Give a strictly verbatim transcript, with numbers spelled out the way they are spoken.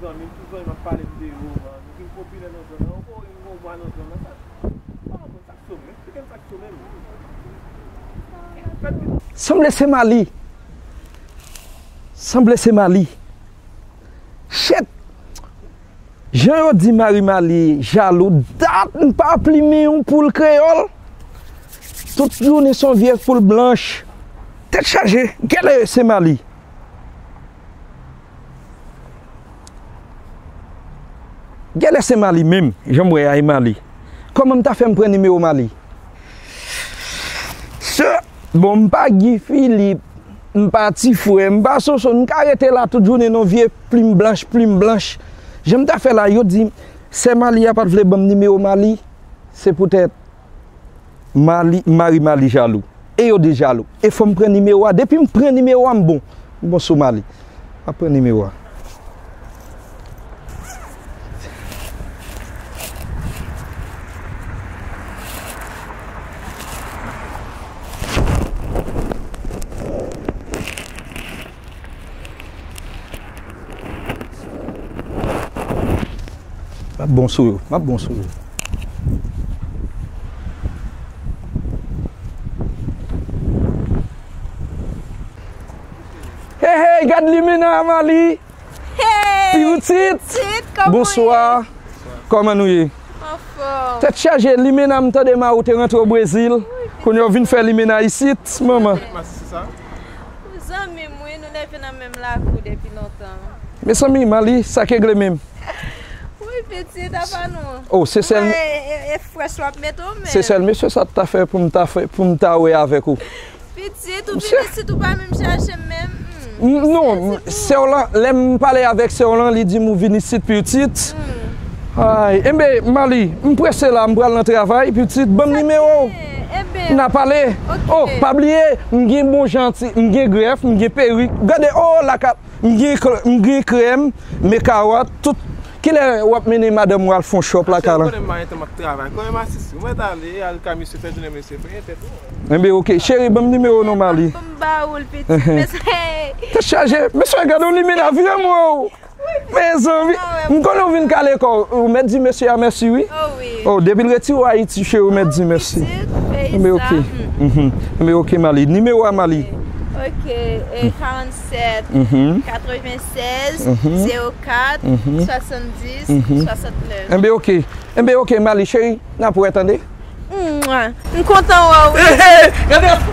Zanmi m, tout zanmi m ap pale m de yo, man. Nou vin popilè nan zòn nan. Ou konn yon mwa nan zòn nan, sa. Ah, bon, sa k so menm? Ki tèm sa k so menm? Sanble se Mali. Sanble se Mali. Shit! Jan yo di Mari Mali jalou, dat m pa plimen yon poul kreyòl. Tout jounen se yon vye poul blanch. Tèt chaje, genlè se Mali. Genlè se Mali menm, jan m wè a e Mali. Kòman m ta fè m pran nimewo Mali? Se, bon, m pa Guy Philippe, m pa Ti Frè, m pa Soso, m ka rete la tout jounen non vye plim blanch, plim blanch. Jan m ta fè la, yo di, sè Mali a pa t vle ban m nimewo Mali, se poutèt Mali, Mari Mali jalou. E yo de jalou. E fò m pran nimewo a. Depi m pran nimewo a, m bon. M bon sou Mali. M ap pran nimewo a. M ap bon sou yo, m ap bon sou yo. Hey, hey, gad limena a Mali. Hey! Pitit! Pitit, kòman w ye? Bonswa. Kòman nou ye? Anfòm. Tèt chaje, limena m tande Mari te rantre o Brezil. Wi, pitit. Kounye a w vin fè limena isit, manman. Mèt Masisi sa? Ou zanmi m, wi, nou leve nan menm lakou depi lontan. Mezanmi, Mali, sa k regle menm? Wi, pitit, apa nou? Oh, se sèl. E, e, e frèch w ap mete w menm. Se sèl mesye sa t ta fè pou m ta fè, pou m ta wè avèk ou. Pitit, ou vin isit, ou pa menm chache m menm. Hmm. Non, sè w lan, lè m pale avèk sè w lan, li di m ou vin isit, pitit. Hmm. Ay, enben, Mali, m prese la, m pral nan travay, pitit, ban m nimewo w. Sa byen, enben. N a pale. Ok. Oh, pa bliye, m gen bon jan ti, m gen grèf, m gen perik. Gade, oh, lakat. M gen kr-, m gen krèm, mekawòt, tout. Kilè w ap mennen madanm ou al fè yon chòp lakay lan? Ou konnen m pa gen tan, m ap travay. Konnen m asiste. Ou mèt ale, al kay mesye, fè jounen mesye, preye tèt ou. Enben, oke. Cheri, ban m nimewo w non, Mali. Ban m ba ou l, pitit. Mesye, hey. Tèt chaje. Mesye, gade yon limena, vye mwen. Mezanmi, m konnen w vin kale kò w. Ou mèt di mesye a mèsi, wi. Oh, wi. Oh, depi l retire w Ayiti, cheri, ou mèt di mèsi. Pitit, peyi sa. Enben, oke. Mhm. Enben, oke, Mali. Nimewo a, Mali. Ok, e, karannsèt, katrevennsèz, zewo kat, swasanndis, swasannnèf. Enben, oke. Enben, oke, Mali, cheri, n ap wè, tande? Mwa. M kontan wè w, wi. Hey, hey, gade yon